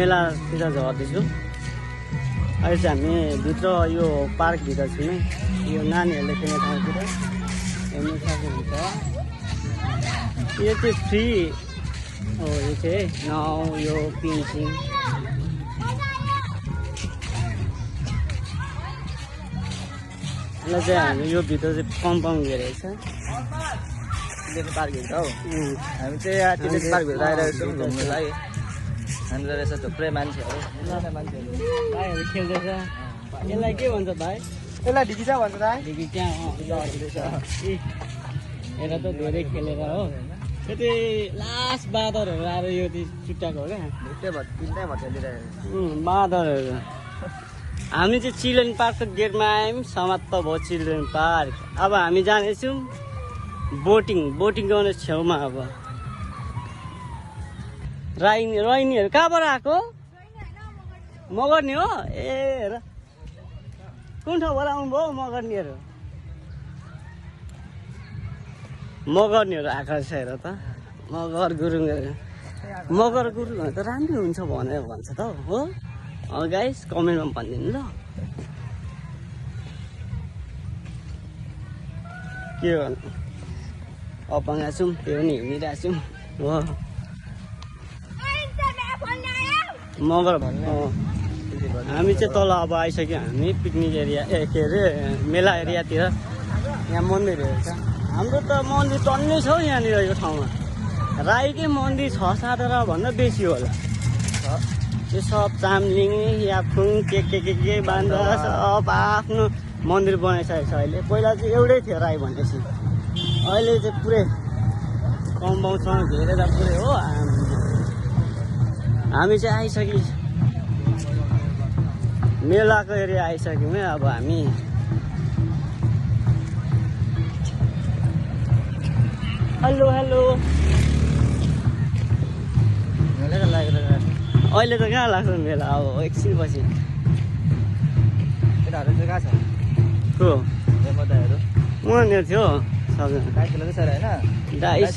मेलातिर झर्दैछु। अहिले चाहिँ हामी भित्र यो पार्कभित्र छौँ। यो नानीहरूले खेल्ने ठाउँतिर हेर्नु सक्नुहुन्छ। यो चाहिँ फ्री हो। यो चाहिँ नाउ यो पिन्चिङ यसलाई चाहिँ हामी यो भित्र चाहिँ कम्पाउन्ड गरेको छ। चिल्ड्रेन पार्कभित्र हो। हामी चाहिँ यहाँ चिल्ड्रेन पार्कभित्र आइरहेको छौँ घुम्नुलाई। हामीलाई रहेछ थुप्रै मान्छेहरू भाइहरू खेल्दैछ। यसलाई के भन्छ भाइ? यसलाई ढिकिचा भन्छ दाइ। ढिकिचा हेर त धेरै खेलेर हो। त्यो चाहिँ लास्ट बाँदरहरू आएर यो छुट्याएको हो क्या। तिनटै भट्टाइदिरहेको बाँदरहरू। हामी चाहिँ चिल्ड्रेन पार्कको गेटमा आयौँ। समाप्त भयो चिल्ड्रेन पार्क। अब हामी जानेछौँ बोटिङ गर्ने छेउमा। अब रोहिणीहरू कहाँबाट आएको? मगर्नी हो। ए हेर कुन ठाउँबाट आउनुभयो मगर्नीहरू? मगर्नीहरू आएको छ हेर त। मगर गुरुङहरू त राम्रै हुन्छ भनेर भन्छ त हो। गाइस कमेन्टमा भनिदिनु ल के भन्नु। अपाङ्गा छौँ त्यो पनि हिँडिरहेको छौँ हो। मगर हामी चाहिँ तल अब आइसक्यो। हामी पिकनिक एरिया के अरे मेला एरियातिर। यहाँ मन्दिरहरू छ। हाम्रो त मन्दिर टन्नै छ यहाँनिर यो ठाउँमा। राईकै मन्दिर 6-7 भन्दा बेसी होला। यो सब चामलिङ याफुङ के बान्दा सब आफ्नो मन्दिर बनाइसकेको छ अहिले। पहिला चाहिँ एउटै थियो राई भनेपछि। अहिले चाहिँ पुरै कम्पाउन्डसँग घेरेर पुरै हो। हामी चाहिँ आइसक्यौँ मेलाको एरिया आइसक्यौँ है। अब हामी हेलो अहिले त कहाँ लाग्छ मेला? अब एकछिनपछि केटाहरू चाहिँ कहाँ छ? को मताहरू उहाँनिर थियो सबजना। डाइस खेलेको छ होइन? डाइस